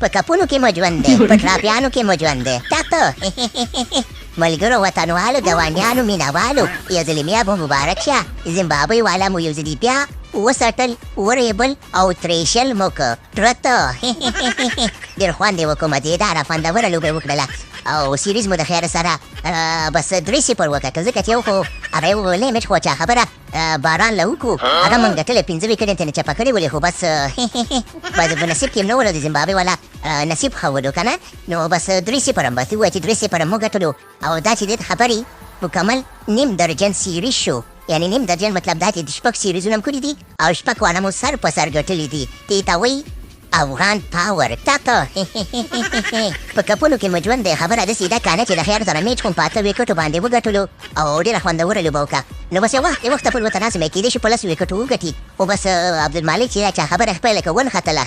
په کپونو کې مو ژوند دی، په ټراپیانو کې مو ژوند دی. تاته ملګرو، وطنوالو، ګاونډیانو، مینوالو، یو ځلې بیا مو مبارک شه. زمبابوې والا مو یو ځلې بیا وسټل، ورېبل او تریشل مو که ترته. ډېر خوند یې وکړو، مزېداره خوندوره لوبه یې وکړله او سیریز مو د خیر سره بس 3-0 وګټل، ځکه چې یو خو هغه یو لیمټ خو چا خبره باران له وکړو، هغه مونږ ګټلې، 5 ویکټې ترې چپه کړې ولې، خو بس بس په نصیب کې هم نه ولو، د زمبابوې والا نصیب ښه ولو که نه، نو بس 3-0 هم بس ووایه چې 3-0 هم وګټلو. او دا چې دې خبرې مکمل نیم درجن سیریز شو، یعنی نیم درجن مطلب دا چې شپږ سیریزونه هم کړي دي او شپږ واړه مو سر په سر ګټلي دي. دې ته وایي افغان پاور. تاته په کپونو کې مو ژوند دی. خبره داسې ده که نه چې د خیر سره میچ هم په 8 ویکټو باندې وګټلو او ډېره خوندوره لوبه وکړه. نو بس یو وخت یو وخت پورې ورته ناست وم، کېدای شي په 10 ویکټو وګټي، خو بس عبدالمالک چې دا چا خبره خپله لکه ونښتله،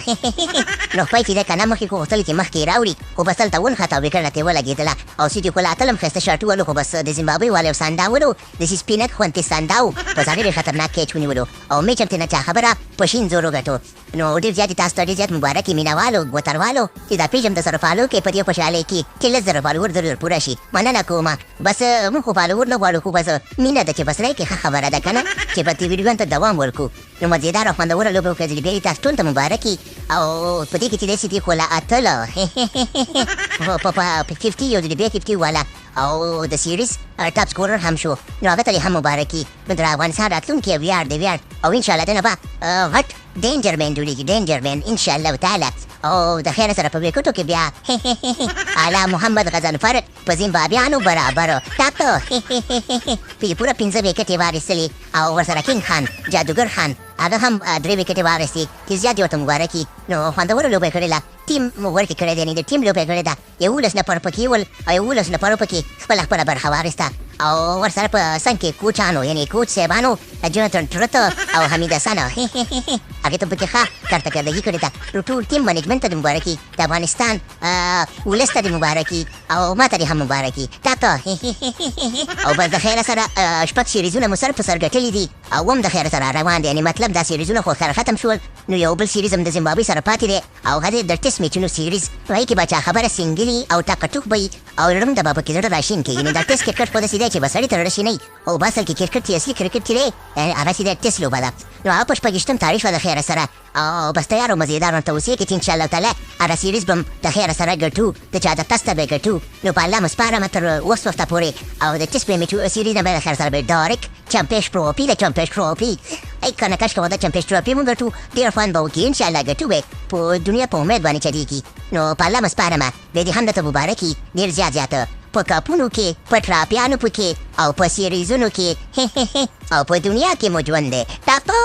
نو خپل چې ده که نه مخکې خو غوښتل چې مخکې یې راوړي، خو بس هلته ونښته او ویکټه ترې ولګېدله او سیټي خو لا اتل هم ښایسته شاټ ووهلو، خو بس د زمبابوې والو یو ساندا ولو، داسې سپینک خوندې ساندا و، په ظاهر یې خطرناک کیچ ونیولو او میچ هم ترې نه چا خبره په شین زور وګټو. نو ډېر زیات تاسو ته ډېر زیات مبارکي مینوالو وطنوالو چې دا پیج هم د سره فالو کړئ، په دې خوشحالۍ کې چې 10,000 فالوور ضرور پوره شي. مننه کوم. بس موږ خو فالوور نه غواړو، خو بس مینه ده چې بس لایک ښه خبره ده که نه چې په دې ویډیوګانو ته دوام ورکړو. نو مزېداره او خوندوره لوبه وکړه، ځلې بیا یې تاسو ټول ته مبارکي. او په دې کې چې داسې دي خو لا اتل په 50 یو ځلې بیا 50 والا او د سیریز ټاپ سکورر هم شو، نو هغه ته هم مبارکي. نو د افغانستان راتلونکی ویاړ دی، ویاړ، او انشاءالله دنه به غټ ډینجر مین جوړیږي، ډینجر مین انشاءالله تعالی. او د خیر سره په ویکټو کې بیا اعلی محمد غضنفر په زیمبابیانو برابر ټاکه په پوره 5 ویکټې واخیستلې، او ورسره کینګ خان جادوګر خان هغه هم 3 ویکټې واخیستې چې زیات یې ورته مبارکي. نو خوندوره لوبه یې کړې ده، ټیم ورکې کړی دی، یعنې د ټیم لوبه یې کړې ده. 11 نفر پکې ول او 11 نفرو پکې خپله خپله برخه واخیسته، او ورسره په څنګ کې کوچانو یعنې کوچ صاحبانو جوناتن ټرت او حمید حسن هغې ته پکې ښه کارکردګي کړې ده. نو ټول ټیم منیجمنټ ته دې مبارکي، د افغانستان ولس ته دې مبارکي او ما ته دې هم مبارکي. تاته او بس د خیره سره شپږ سیریزونه مو سر په سر ګټلي دي او هم د خیره سره روان دي، یعنې مطلب دا سیریزونه خو سره ختم شول، نو یو بل سیریز هم د زمبابوې سره پاتې دی او هغه د ټیسټ میچونو سیریز په کې به چا خبره سینګلي او ټاکه ټوک به وي او ړوند به پکې زړه راشین کړي. یعنې دا ټیسټ کرکټ خو داسې دی چې به سړي ته زړه شي نه وي، خو په اصل کې کرکټ چې اصلي کرکټ چې دی هغه چې دی ټیسټ لوبه ده. نو هغه په 26 تاریخ به د خیره سره او بس تیار او مزېدار ورته اوسېږي چې انشاءالله تعالی هغه سیریز به هم د خیره سره ګټو، د چا د قصده به ګټو. نو په الله مو سپارم تر اوس وخته پورې، او د ټیسټ میچو سیریز نه به د خیره سره به ډایرک چمپیش ټروفي د چمپیش ټروفي ای کنه کش کوه د چمپیش ټروفي مونږ ګټو، ډېر خوند به وکړي انشاءالله ګټو به، په دنیا په امید باندې چلیږي. نو په الله مو سپارم، بیا دې هم درته مبارکي ډېر زیات زیات په کپونو کې، په ټراپیانو پکې او په سیریزونو کې او په دنیا کې مو ژوند دی. ټاپو.